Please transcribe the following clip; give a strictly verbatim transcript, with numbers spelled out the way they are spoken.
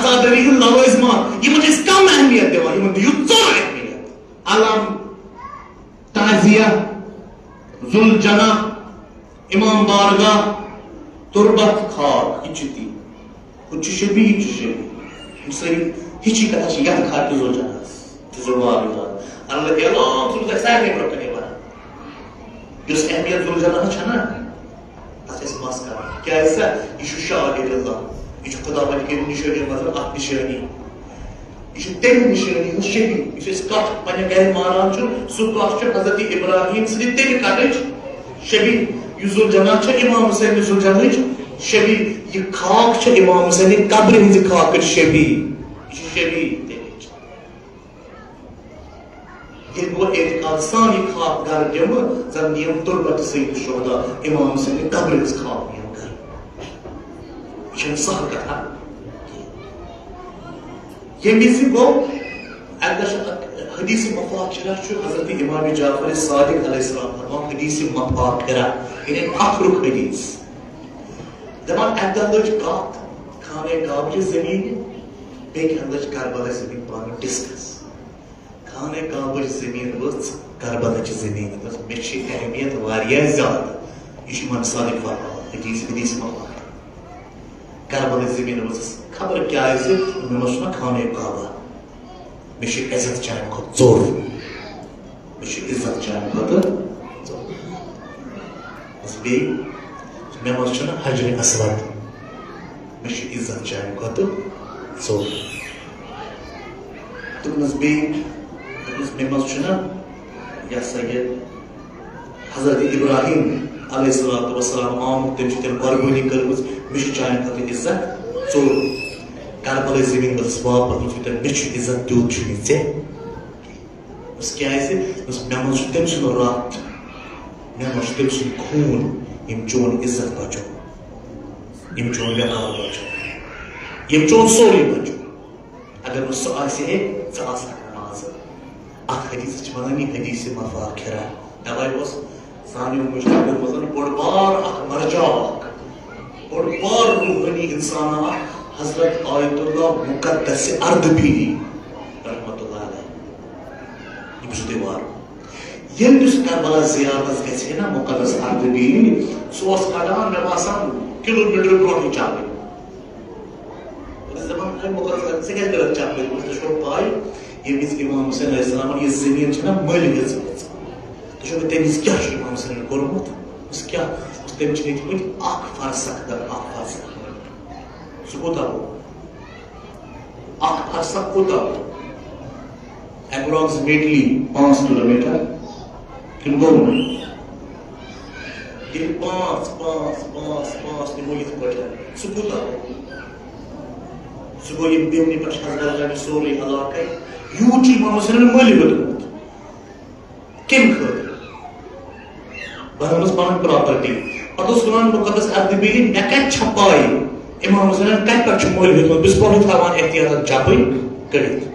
برادری ہُنٛد لوٲزمات، یِمن چھِ أسۍ کم اہمیت دِوان، یِمن دِیِو ژوٚر اہمیت۔ علم، تعزیہ، ذوالجناح، امام بارگاہ، تربت، خاک، یہِ چھِ تی۔ ہُہ چھُ شبیہ، یہِ چھُ شبیہ۔ یِم سٲری ہِچی کتھا چھِ یتھ خاکہِ ذوالجناحس تہٕ ذوالبارگاہ۔ اللہ تعالیٰ چھُ تۄہہِ سارنٕے برونٛہہ کَنہِ وَنان۔ یۄس اہمیت ذوالجناحس چھےٚ نا، تَتھ چھِ أسۍ مَس کَران۔ کیٛازِ سا؟ یہِ چھُ شاگرد اللہ، یہِ چھُ خداوند کہِ نِشٲنی منٛز اَکھ نِشٲنی۔ یہِ چھُ تَمہِ نِشٲنی ہٕنٛز شبیہ، یُس أسۍ کَٹھ پننہِ گرِ ماران چھُ، سُہ کَٹھ چھُ حضرت ابراہیم سٕنٛدِ تَمہِ کَٹٕچ شبیہ۔ یُس ذوالجناح چھےٚ امام حسین ذوالجناحٕچ شبیہ، یہِ خاک چھےٚ امام حسین قبرِ ہٕنٛزِ خاکٕچ شبیہ۔ یہِ چھِ شبیہ تَمِچ۔ ییٚلہِ بہٕ اعتقاد سان یہِ خاک گرٕ دِمہٕ، زن نِیم تربت سید شہدا امام حسین قبرِ ہٕنٛز خاک نِیم گرٕ۔ یہِ چھَنہٕ سہل کتھا۔ ییٚمہِ وِزِ گوٚو، اَمہِ دۄہ چھُ اکھ حدیث مفاخرہ چھُ حضرت امام جعفر صادق علیہ السلام فرمان، حدیث مفاخرہ، یعنی فخرُک حدیث۔ دَپان، اَکہِ دۄہ لٔج کَتھ خانہ کعبہٕ چہِ زٔمیٖنہِ، بیٚکہِ اَندٕ لٔج کربلا زٔمیٖن پانہٕ ڈسکس۔ خانہ کعبٕچ زٔمیٖن ؤژھ کربلا چہِ زٔمیٖنہِ منٛز۔ مےٚ چھِ اہمیت واریاہ زیادٕ۔ یہِ چھُ امام صادق فرماوان، حدیث، حدیث مفاخرہ۔ کربلٕچ زٔمیٖن ؤژھٕس خبر کیٛازِ، مےٚ منٛز چھُنہ خانہ کعبہ، مےٚ چھُ عزت چانہِ کھۄتہٕ ژوٚر، مےٚ چھُ عزت چانہِ کھۄتہٕ ژوٚر۔ بس بیٚیہِ، مےٚ منٛز چھُنہ حجر اسود، مےٚ چھُ عزت چانہِ کھۄتہٕ ژوٚر۔ دوٚپنَس بیٚیہِ، دوٚپنَس، مےٚ منٛز چھُنہ یہِ ہسا یہِ حضرت ابراہیم علیہ الصلوۃ والسلام آمُت، تٔمۍ چھِ تٔمۍ قۄربٲنی کٔرمٕژ، مےٚ چھُ چانہِ کھۄتہٕ عزت ژوٚر۔ کربلٕچ زٔمیٖن ؤژھٕس واپس، دوٚپُس، مےٚ چھُ عزت تیوٗت چھُنہٕ ژےٚ۔ دوٚپُس، کیٛازِ؟ دوٚپُس، مےٚ منٛز چھُ تٔمۍ سُنٛد رَتھ، مےٚ منٛز چھُ تٔمۍ سُنٛد خوٗن، یِم چون عزت بچو، یِم چون وقار بچو، یِم چون سورُے بچو۔ اگر نہٕ سُہ آسہِ ہے، ژٕ آسہٕ ہا نہٕ آز۔ اَتھ حدیثس چھِ وَنان یہِ حدیث مفاخرہ۔ تَوَے اوس سانیو مُجتہدو منٛز بوٚڑ بار اَکھ مرجع اَکھ، بوٚڑ بار روحٲنی اِنسان اَکھ، حضرت آیت اللہ مقدس اردبیلی رحمۃ اللہ علیہ۔ یہِ بوٗزِو تُہۍ وارٕ۔ ییٚلہِ تہِ سُہ کربلا زیارتس گژھِ ہے نا مقدس اردبیلی، سُہ اوس کڑان، مےٚ باسان، کلوٗ میٖٹر برونٛٹھٕے چاپٕنۍ۔ بہٕ چھُس دَپان، ہے مقدس اردبیلی، ژےٚ کیٛازِ کٔرٕتھ چاپٕنۍ؟ مےٚ دوٚپُس، ژےٚ چھُوا پَے، ییٚمہِ وِزِ امام حسین علیہ السلامن یہِ زٔمیٖن چھےٚ نا مٔلۍ ہیٚژمٕژ، تُہۍ چھِو پَے تَمہِ وِزِ کیٛاہ چھُ امام حسینن کوٚرمُت؟ بہٕ چھُس کیٛاہ، بہٕ چھُس، تٔمۍ چھِ ہیٚتمٕتۍ اَکھ فرسخ دَپان، اَکھ فرسخ۔ سُہ کوٗتاہ گوٚو؟ اکھ فرسخ کوٗتاہ گوٚو؟ Approximately پانٛژھ کلوٗمیٖٹر۔ کِنہٕ گوٚو نہٕ؟ ییٚلہِ پانٛژھ، پانٛژھ، پانٛژھ، پانٛژھ نِمو یِتھ پٲٹھۍ، سُہ کوٗتاہ گوٚو؟ سُہ گوٚو ییٚمہِ بیمنہِ پٮ۪ٹھ چھِ حضرت علی سورُے علاقَے۔ یوٗت چھُ امام حسینن مٔلۍ ہیوٚتمُت۔ کَمہِ خٲطرٕ؟ بنٲومٕژ پنٕنۍ پراپرٹی۔ پتہٕ اوس قرآن مُقدس اردبیلی، مےٚ کتہِ چھےٚ پاے امام حسینن کتہِ پٮ۪ٹھ چھُ مٔلۍ ہیوٚتمُت؟ بہٕ چھُس پنُن تھاوان احتیاطن چپٕنۍ کٔڑِتھ۔